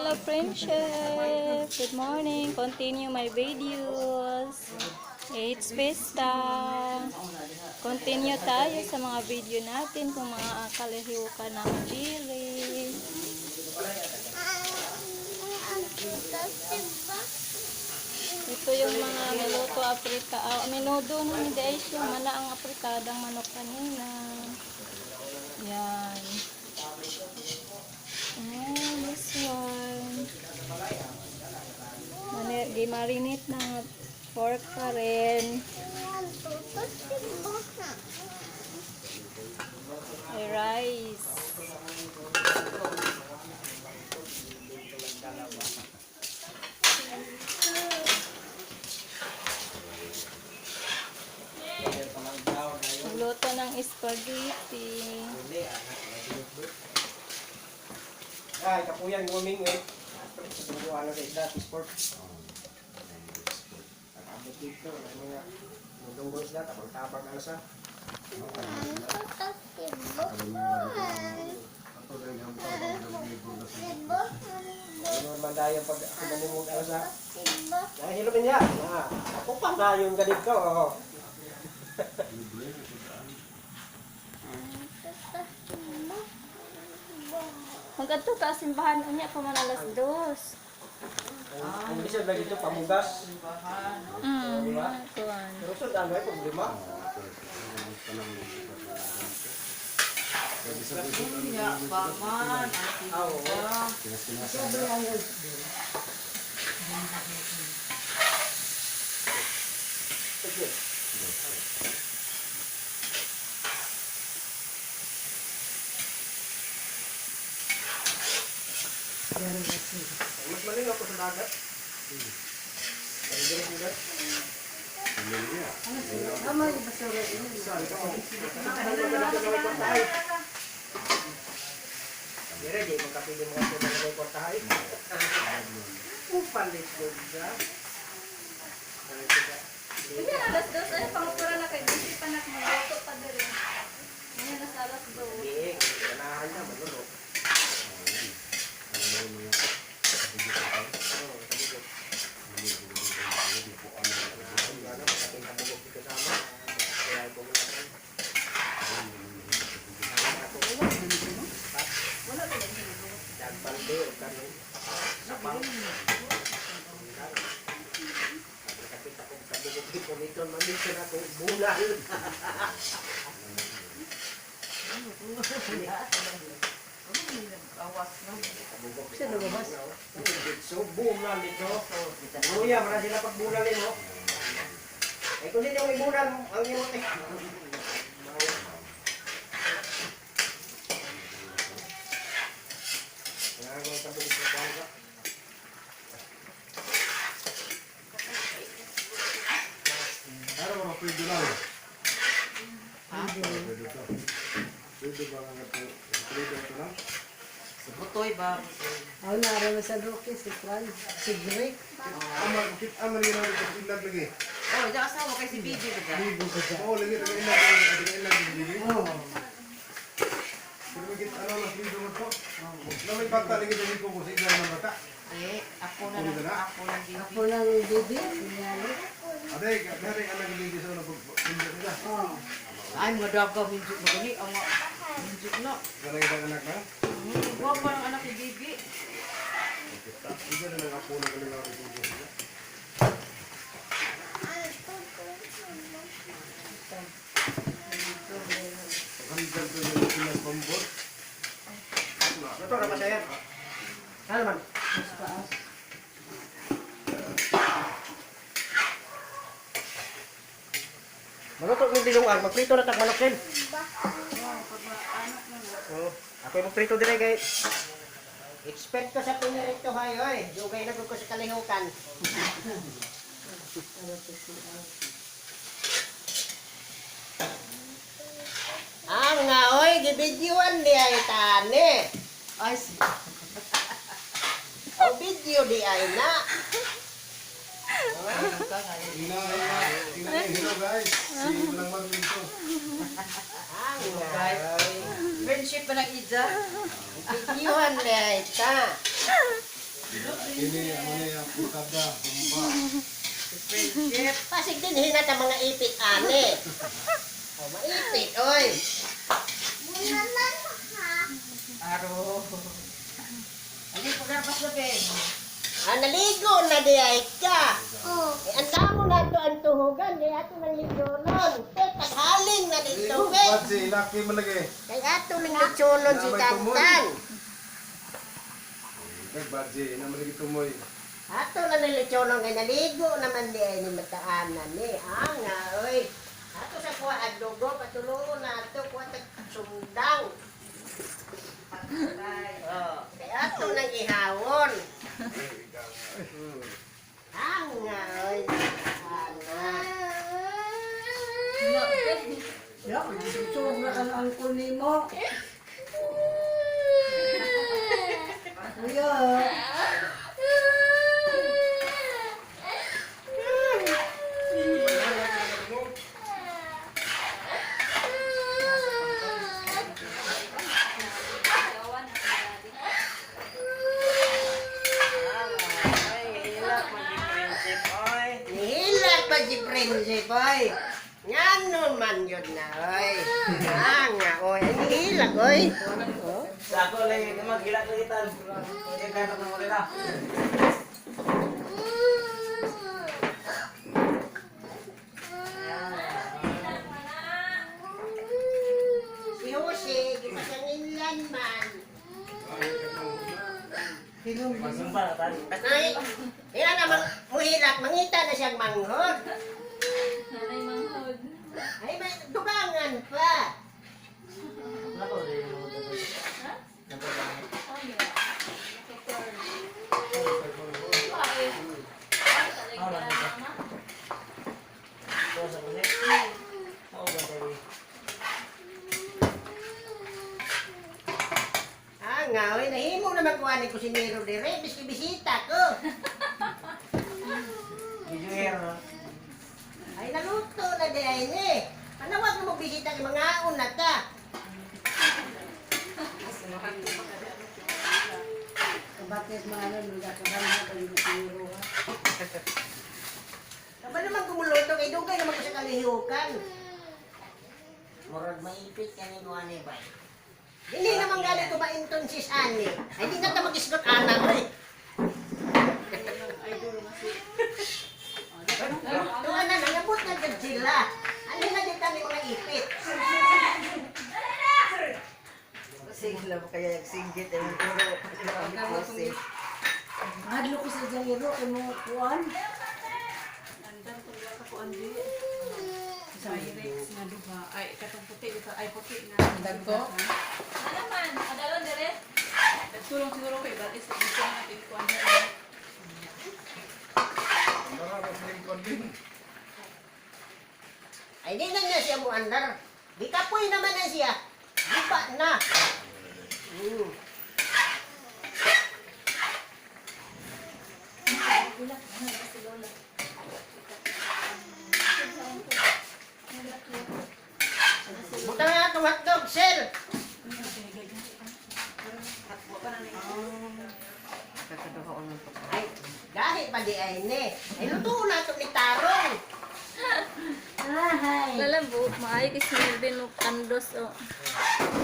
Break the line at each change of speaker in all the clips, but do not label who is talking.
Hello, friendship. Good morning. Continue my videos. It's Pesta. Continue tayo sa mga video natin kung mga kalahiw ka ng diri. Ito yung mga niluto aprita. Ah, menudo na ni guys. Yung mana ang apritadang manok kanina. Yan. Oh, this one. Mani, gimarinate na pork pa rin. May rice. Magluto ng spaghetti.
Ay, kapuyan, guming eh. Tungguan na sa isda, sport. Nakabot dito, ano nga. Mudunggo isda, tabang-tabang na sa. Ano man tayo pag ako mamumug alsa. Ay, hilo niya. Ah, ako pa na yung ganito. Oh.
Magadto ta simbahan unya pa man 2:00.
Kung bisa lagi ito, pamugas. Diba?
Kuan.
Pero sa ano ay problema. Ah, oo. Sige. Mas malinaw ko sa dagat. Ay, ganun sila. Dire, di magkapili mo kasi mga may kwartahay. Upalit ko ka.
Unya 2:00 ay pangpura na kay busy pa nak magluto pa diri. Unya nasa 2:00.
Hindi, ganahan na, manulo. Oo, tabugok. Gana, magkaping tabugok di kasama. Kaya ay pumulakan. Dagbalde o kanong sapang. Kapit akong tabugok di kumiton, mamit na akong bunal. Tabugok. Sino lumabas? So, bunal dito. Luya, wala sila pagbunalin, oh. Eh, kung sino may bunal, ang iyong... Kailangan ko ng tabugok na bangka.
Ano ba pwede lang? Pwede to. Pwede ba nga ito? Pwede ito lang?
Butoy ba?
Ako na rin sa Roque, si Fran, si Greg.
Ama, ama rin ang ilag lagi.
Oh, diyan asawa kay si Bibi ba dyan?
Bibo ba dyan?
Oo, lagi, taga ilag, taga ilag yung bibi.
Oo.
Pero may ano lang, pwede mo to. Na may bata, lagi lagi ko sa ilag ng bata.
Eh, ako na lang, ako lang Bibi.
Ako lang bibi, si Yalo.
Ade, kaya anak lagi sa una pag nila.
Oo.
Ay, mga daga, hinjuk na gani. Ang mga hinjuk na.
Kanang ibang anak na.
Huwag pa ng anak ni Bibi.
Hindi na lang ako na kanila ang gusto nila. Paghandal to yung ilang pambot.
Luto na ba siya yan? Ano man?
Mas taas.
Maluto ng bilungan, magprito na tag manok din. Oo. Ako yung magprito dire kay Expert ko sa pinirito hay oy. Dugay na gud ko sa kalihukan. Ang nga oy, gibidyuan di ay tani.
Ay, si
O video di ay na.
Ina, ina, ina, hello guys. Si Manang Marvin to.
Ang nga oy.
Friendship pa ng Ija.
Gibidyuan di ay ta.
Ini ano na yung putada, humba.
Pasig din hinat ang mga ipit ane. O, maipit, oy.
Aro. Ali, paglapas na, Ben.
Ah, naligo na di ay ka. Eh, ang damo na to ang tuhugan, di ato nang ligonon. Te, taghaling na dito, be.
Badzi, laki man lagi.
Kay ato nang litsonon si Tantan.
Kag badzi, na man lagi tumoy.
Ato na nang litsonon kay naligo naman di ay ni mataanan ni. Ah, nga, oy. Ato sa kuha at dugo, patulungon na ato, kuha tag sundang. Oh, kay ato nang ihawon. Ah, nga, oy. Ah, nga.
Ya, sugsug na kan angkol nimo. Kuya.
Ay, hilak man si Prinsip, oy.
Nihilak pa si Prinsipe, oy. Ngano man yun na, oy. Ah, nga, oy. Ang nihilak, oy.
Sa ako lang, maghilak lang itan. Hindi kaya na muli na.
Si Jose, gipasanginlan man.
Masumpa na tan.
Basta, kaya na, muhilak, mangita na siyang manghod.
Nanay manghod.
Ay, may dugangan pa.
Nako, rin mo ito. Nako, rin.
Ano? Tutor. Ay, ay, talaga mama.
Ito sa kulit. Oo, ba tayo?
Ah, nga, oy, nahimo naman kuha ni kusinero dire, biski bisita ko.
Medyo hair, no?
Ay, naluto na di ay ni. Panawag mo bisita kay mga una ta.
Bakit maano nung kakahan ka yung siguro ha?
Kaba naman gumuluto kay dugay naman ko sa kalihukan.
Murag maipit ka ni Guane, bay.
Hindi naman galing ko mainton si Ani. Ay, di na ta mag-isgot ana ko eh. Tuwa na, nangabot na dyan sila. Ano na dyan kami mga ipit?
Sige lang kaya nagsinggit ang puro. Ang pusi.
Hadlo ko sa Jairo kay mo kuan.
Andan kung wala ka po andi. Pyrex nga duha. Ay, katong puti dito. Ay, puti na.
Dagko?
Ano naman? Adalon dire?
Nagsulong siguro kay Batis. Dito ang ating kuan na.
Nara na siling kondin.
Ay, di na niya siya muandar. Di kapoy naman na siya. Di pa na. Butang nga itong hotdog, sir. Ay, gahi pa di ay ni. Ay, luto na ito ni Tarong. Ay.
Lalambo, maayo kay si Melvin mo kandos oh.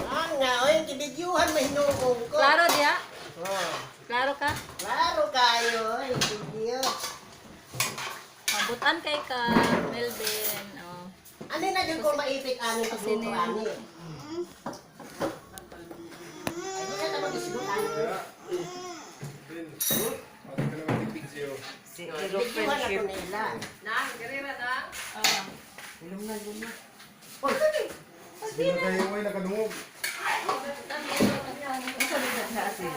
Ah, nga, oy, kibidyuhan mahinuong ko.
Klaro diya?
Oh,
Klaro ka?
klaro kayo, oy, kibidyo.
Mabutan kay ka, Melvin. Oh.
Ano na dyan kung maipit ani pagluto ani? Ay, di na ta mag-isgot ani.
Ben, ate ka naman tig-video.
Si Kilo
Bidyuhan ako
Friendship.
nila.
Ah.
Ilong na, ilong na.
Sige na kayo, ay nakadungog.
Ano sabi sa asin?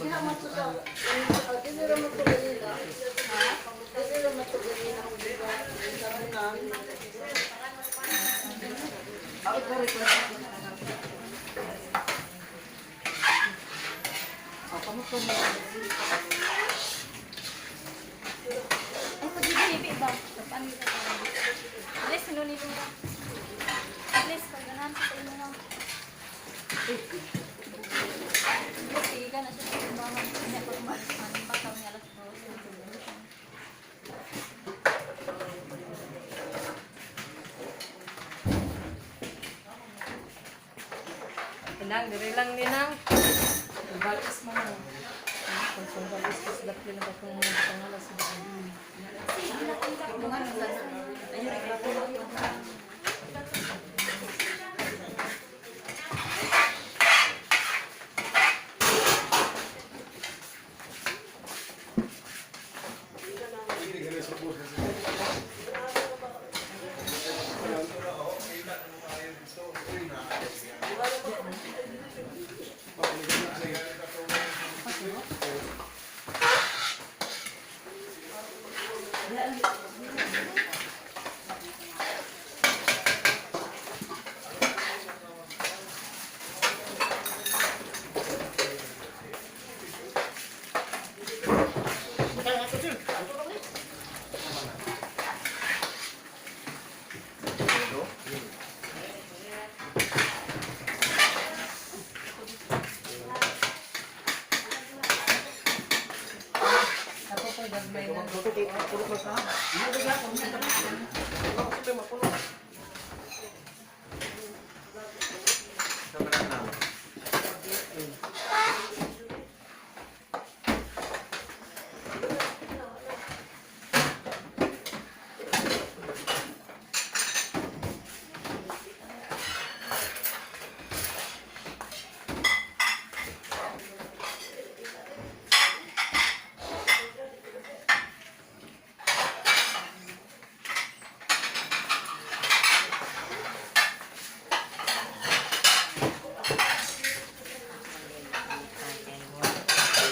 Diha man to sa dili ra man to ganina. Ha? Dili ra man to ganina kung di ba?
Ito rin ko. O, kamu ko mo.
Ay, pag-ibibi ba? Paano ka pa? Alis, sinunilo ba? Alis, pag ganahan sa inyo na. Alis, sige ka na siya sa timbangan. Hindi ako umalis. Anong bataw niya 2:00?
Inang, diri lang ninang. Balis mo na. Kung balis, mas dapli na ba kung pangalas mo.
Hindi ka na sa bukas.
Ako po, gagmay na.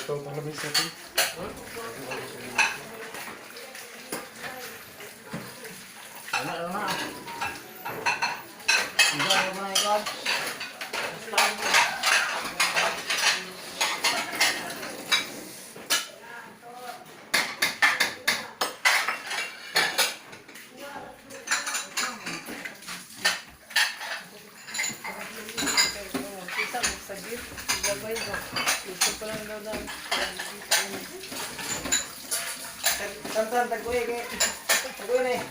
Ito ang talamin sa atin.
Ano na? Hindi mo na ikaw.
Kita mo sa git. Gabay ba? Gusto pa lang daw daw.
Tantan, tagkuy kay. Tagkuy na eh.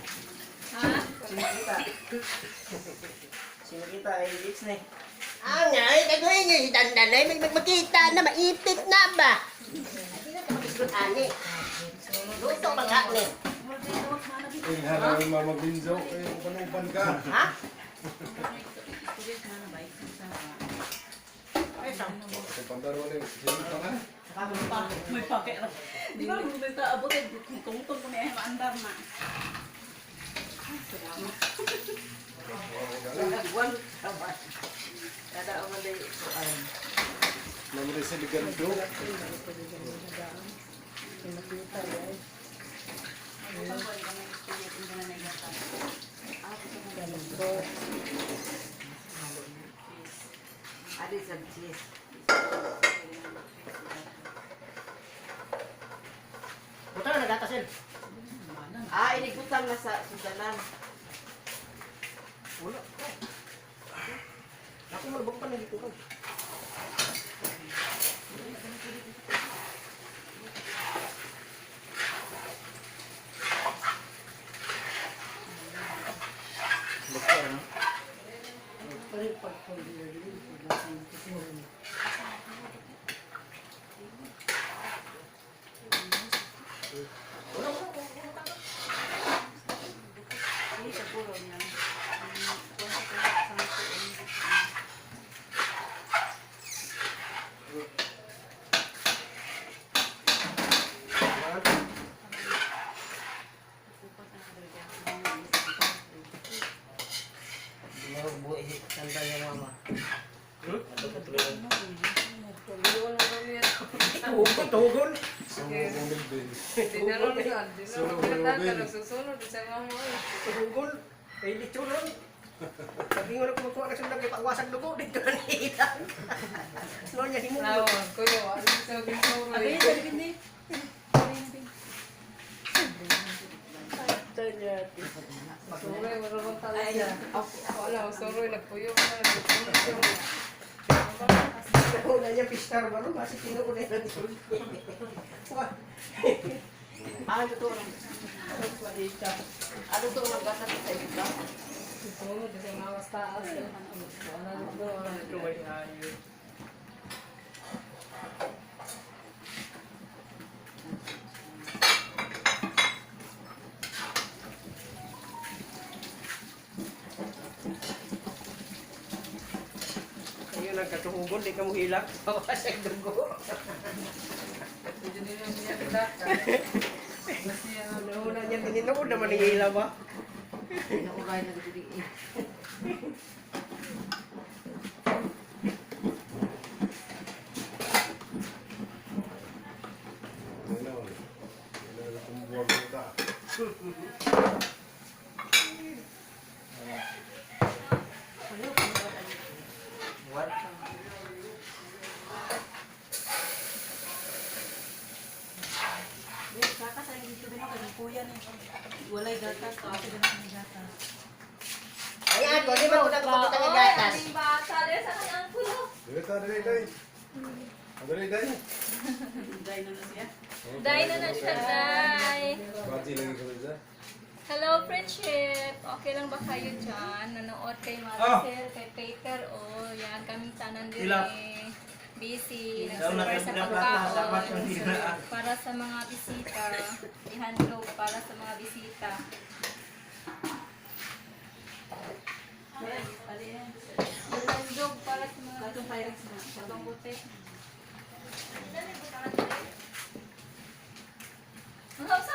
Ha?
Sino kita? Sino kita ay it's na eh.
Ah, nga, ay, kagawin niya, si Dandan ay, magkita na, maipit na ba? Hindi na ito magisgot, ani. Luto ba ni?
Ay, harang Mama Binzo. Eh, upan-upan ka.
Ha?
Sa pandaro na yun. Sino ka na?
May pake lang. Di ba rin ito abot ay tungtong ko niya maandar na. Salamat.
Nagwan ka ba? Kada ako day kuan.
Mama rin sa ligando.
Adi sa cheese.
Buta na nagatasin.
Ah, inigutang na sa sudanan.
Wala. Ako malubog pa nagito ka.
Buhay sandal niya mama.
Tugon, tugon.
Sumunod din.
Dinaron sa, dinaron.
Sunog, Robin.
Nagsusunod sa mama.
Tugon. Ay, litsunon. Sabi ko na kumukuha na sundag, ipagwasag dugo dito na nilang. No niya himulo.
Lawan, kuya, ano sa ginsuroy.
Abi, dali bindi.
Suroy, wala bang talaga. Wala, suroy, nagpuyo ka.
Una niya pistar ba ro kasi tinuod na lang Wah.
Ah, totoo lang. Ano to ang gatas sa iba?
Suroy, kasi mawas taas. Wala, wala.
Ayun ang katuhugon, di ka mo hilak. Pawasag dugo.
Medyo nila niya kita. Kasi ano,
Una niya tinuod naman ni hila ba?
Inaugay na dito.
Ano na? Ano na kung buwag mo ta?
What?
Be, gatas ay dito din ako kay kuya ni. Walay gatas, ako din ang gatas.
Ay, ako, di ba kung nagpapunta ng gatas?
Oy, aming bata. Dahil sa kanyang kulo.
Dali ta, dali, dali. Ah, dali, dali.
Dai na na siya.
Day na na siya, day.
Baji lagi ko dyan.
Hello, friendship! Okay lang ba kayo dyan? Nanood kay Maricel, kay Peter, o oh, yan, kaming tanan din
Sila.
eh. Busy,
Ikaw na
nag-prepare sa
pinapata, dapat
pagkaon.
yung hila.
Para sa mga bisita. Ihandog para sa mga bisita. Ihandog para sa mga
Katong Pyrex na.
Katong buti.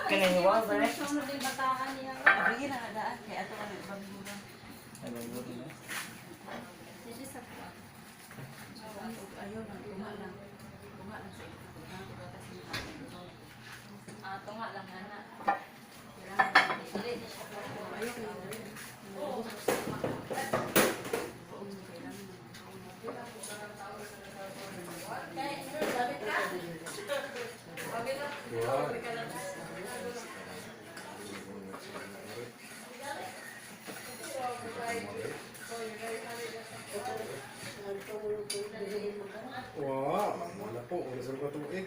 Kanang hiwa, ba, eh?
Sunod yung bataan niya.
Abi na daan kay ato ang bagbugan.
Dito sa kuwan.
Ayaw na tunga lang. Tunga lang sa ito. Gatas niya.
Ah, tunga lang ana. Dili na siya kuwan.
Wow. Wow, wala po. Wala sa lugar tuig.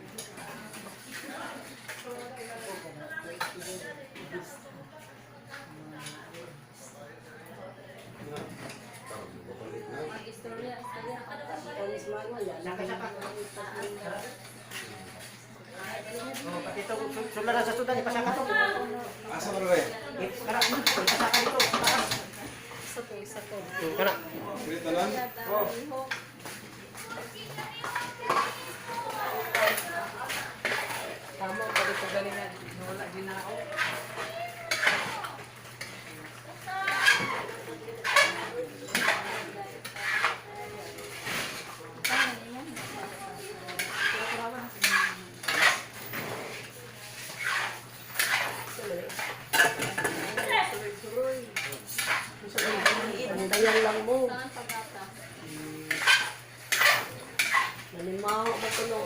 Mag-istorya, istorya.
Oh, pati ito, sula na sa sudan, ipasaka to.
Asa ka na rin?
Eh, Kara, ipasaka dito. Taas.
isa to, isa to.
Kara.
Dili tanan?
Oh.
Tama, pwede ko galingan. Wala ginao.
Andayan lang mo.
Saan pagata?
Nanimaw ba ito no?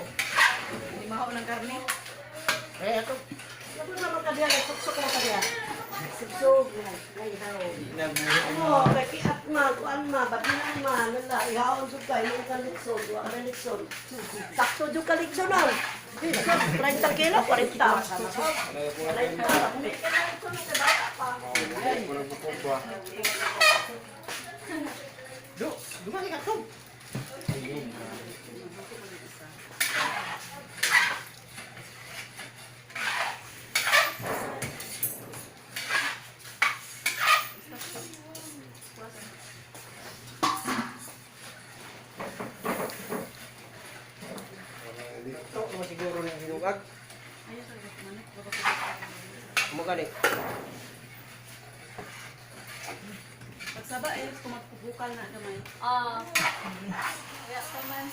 Limaho ng karne.
Eh, ito.
Ano naman kadiya? Suksok na kadiya. Suksok na. Naihaw.
Oo, kay piat ma, kuan ma, batian ma, nala, ihaon sud kay mga kalikson, wa ka likson.
Sakto yung kalikso na. 30 kilo, 40. 30.
Wala po ba?
Du, dumaki ka to. Ito, mo siguro na hinugag.
Ayaw sa manok. Baka pag-
Mo gani.
Pagsaba eh, kumapukal na gamay.
Ah. Kaya pa man.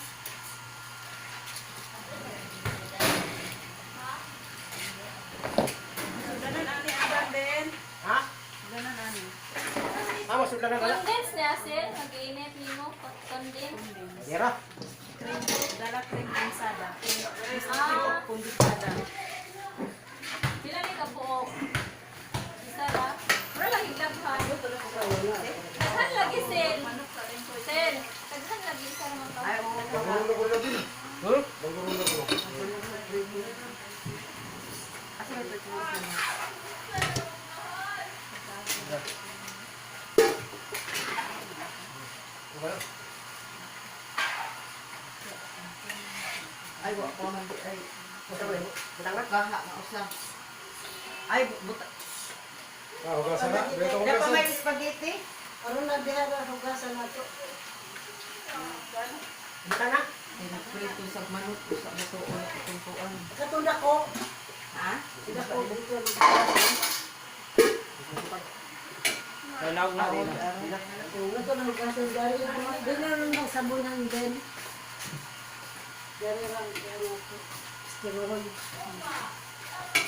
Sudanan ani ang din.
Ha?
Sudanan ani.
Ah, masudlan na wala.
Kundi si Asil, mag-iinit nimo kondin.
Dira.
Cream, dala cream konsada.
Ah.
Kondensada.
Pila ni kabuok? Isa ra. Pero lagi daghan. Daghan lagi sel. Sel, daghan lagi isa ra man ka.
Bangurong na ko na din. Bangurong na ko.
Ay, wa ko man ay. Butang na kaha nga usa. Ay, buta.
Ah, hugasan na. Beto
Dapat
hugasan.
may spaghetti.
Aron na diha na hugasan na to.
Butang na.
Ay, nagprito sa manok sa matuon itong tuon.
Katunda ko.
Ha?
Dako dito.
Lalaw na rin.
Ito na hugasan dari na. Di na lang ng sabunan din. Dari lang ano ko. Steroid.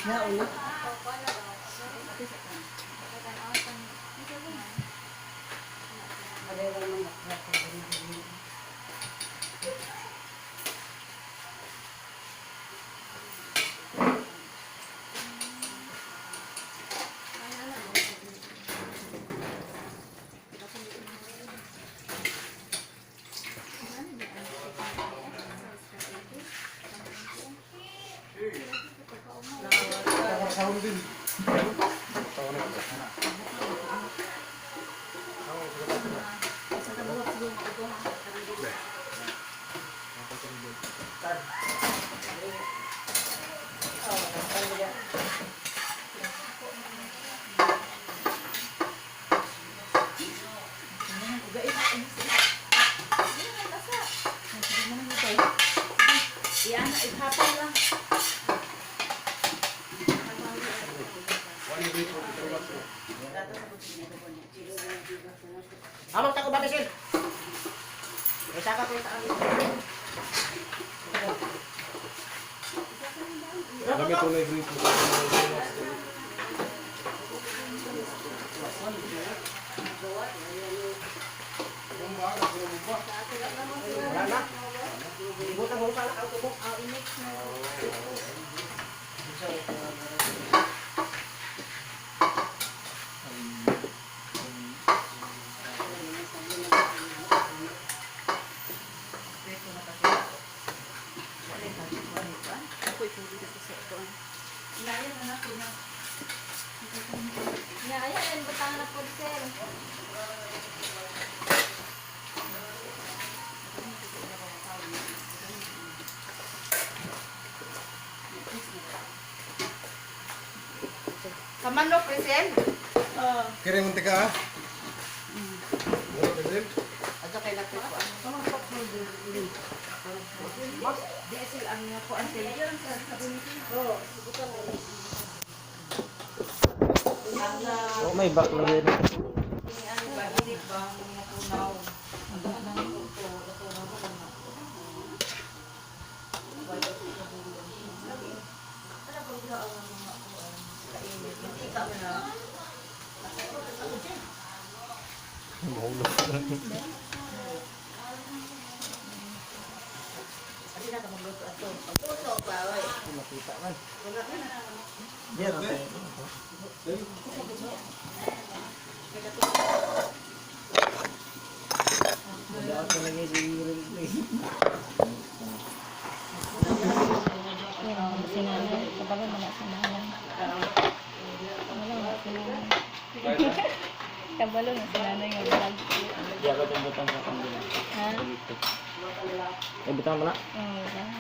Na una. Dari lang ng hugasan.
Sahon din. Sahon na.
Iyan, ighapon lang.
Amang tako ba sel? Isa ka ko sa
Dami ito na i-grito.
Wala na. Ibutang mo sa ang tubo.
Nya ayan butang na pud sel.
Kamanok, Prisel.
Kira yung muntika ah. Wala ka din.
Adto kay nagprito.
Di sila ang kuan sila.
Oh, may back na rin.
Init ba ang natunaw?
Yan, si nanay. Kabalo na si nanay. Kabalo na si nanay. Kabalo na si nanay nga vlog.
Diya ko itong butang sa kandila.
Ha?
Eh, butang mo na.
Oo, butang.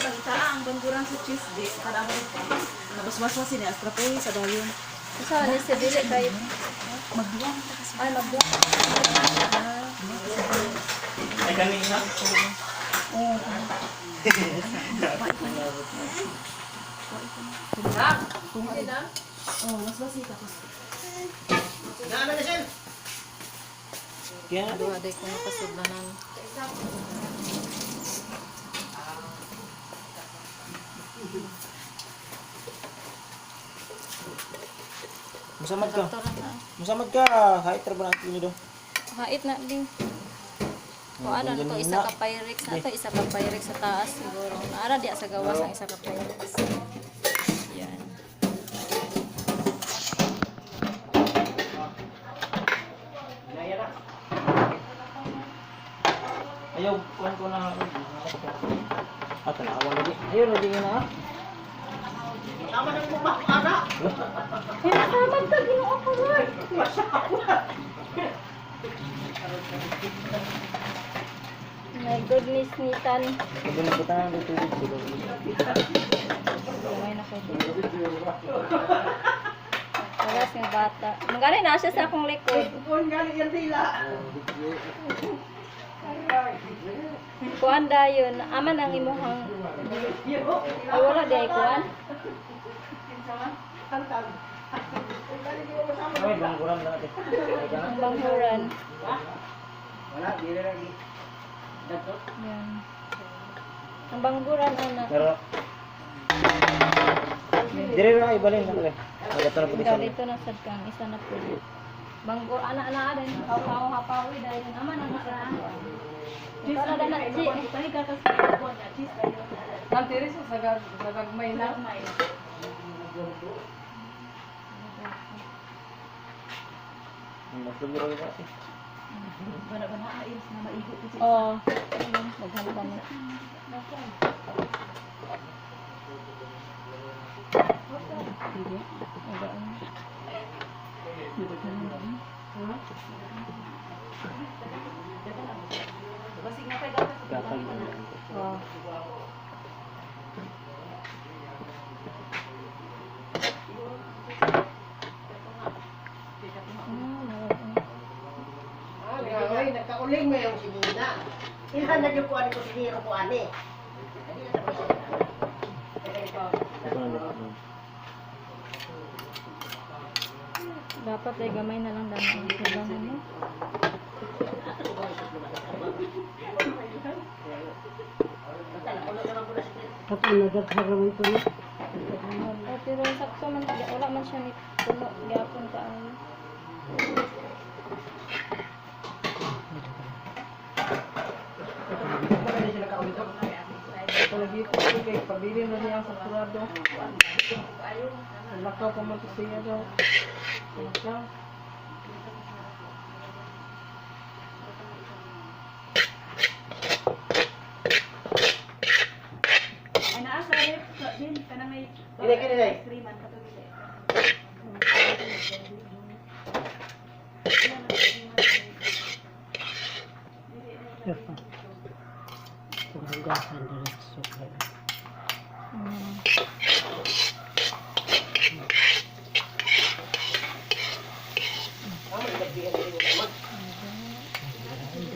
Bangta ang bangguran sa cheese di kada mo pa. Nabaswas sini astra po sa dayon.
Sa ni si Dili kayo. Ay, magduha.
Ay, kani ha?
Naano na siya?
Kaya
Duha day ko nakasudlanan.
Musamad ka.
Doktora na.
Musamad ka. Kahit ra ba natin do?
Hait na din. O ano na to, isa ka Pyrex na to, isa ka Pyrex sa taas siguro. Ara diya sa gawas ang isa ka Pyrex. Yan.
Naya na.
Ayaw, kuhan ko na. Ah, tanawa lagi. Ayaw, lagi na.
Tama na mo ba, ana?
Hinasamad ka, ginoo ko, Lord. My goodness, Nitan.
Nagbutan ng tubig siguro.
Gamay na ko dito. Wala nga bata. Magani na siya sa akong likod.
Kuan gani yan dila.
Kuan dayon, aman ang imuhang. Ay, wala di ay kuan.
Ay, bangkuran na natin. Ay, ka na.
Ang banghuran.
Wala, di na lagi. Dato.
Yan. Ang bangguran ana.
Pero, dire ra ibalin na kay. Magato na pud
Ikaw dito na sad kang isa na po. Banggo ana ana din hapaw hapawi dayon aman ang isa. Para na chi.
Ang tiri sa sagag sagagmay na.
Mas lugi ra ba?
Oh, maghanap mo.
Gatag na lang.
Wow.
Ah, ay, nagkauling mo yung sinina. Ilhan na yung kuan ko siniro ko ani. Hindi na tapos siya.
Ito na lang.
Dapat ay gamay na lang dami ang sudlanan no.
Kato na daghang ito na.
Oh, pero sakto man wala man siya ni puno gyapon ka ano.
Palagi ko kay pabili na niya sa kurado. Lakaw pa man to siya daw. Lakaw. Ay naa sa ref din kanang may
Kini, kini, kini.
cream man kato dili.
Hugasan diretso.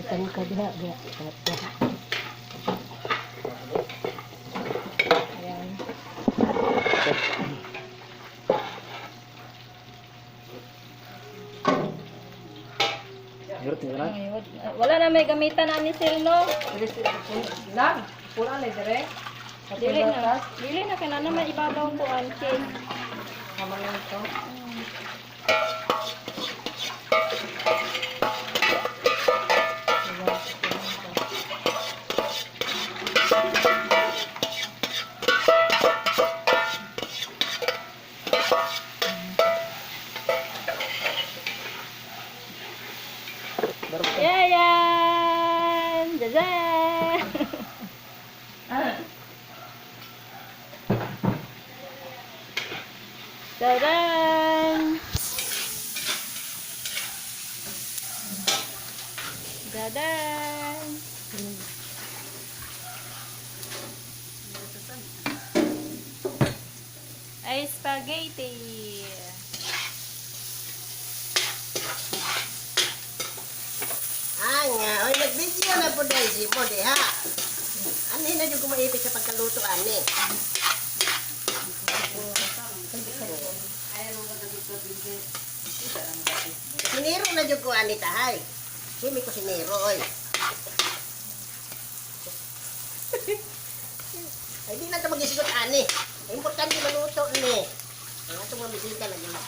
Tan ka diha diha diha.
Ayan.
Hirot ni na.
Ay, wala na may gamitan na ni Sir, no?
Lang, pula na dire.
Dili na. Dili na kay na naman ibabaw ko ang cake.
Tama lang ito.
Yayan! Jajan! Tadan! Dadan! Ay, spaghetti!
Nga, oy, nag-video na po dahil si mo, diha. Ano na yung kumaipit sa pagkaluto, ani? Siniro na jud ko ani tahay. Simi ko siniro, oy. Ay, di na ito mag-isigot, ani. Importante maluto, ni. Ang atong mga bisita lagi mag.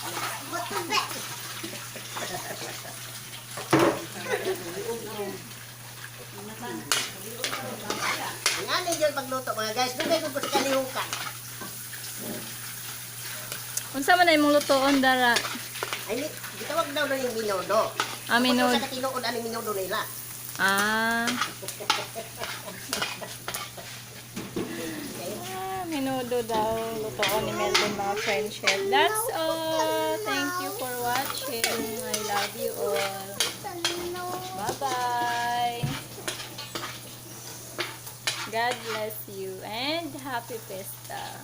Ang ani dyan pagluto, mga guys, dugay ko sa kalihukan.
Unsa man ay imong lutoon dara?
Ay, gitawag daw na yung minodo.
Ah, minodo.
Sa katinuod, ano yung minodo nila?
Ah. Ah, menudo daw lutoon ni Melvin, mga friendship. That's all. Thank you for watching. I love you all. Bye-bye. God bless you and happy Fiesta.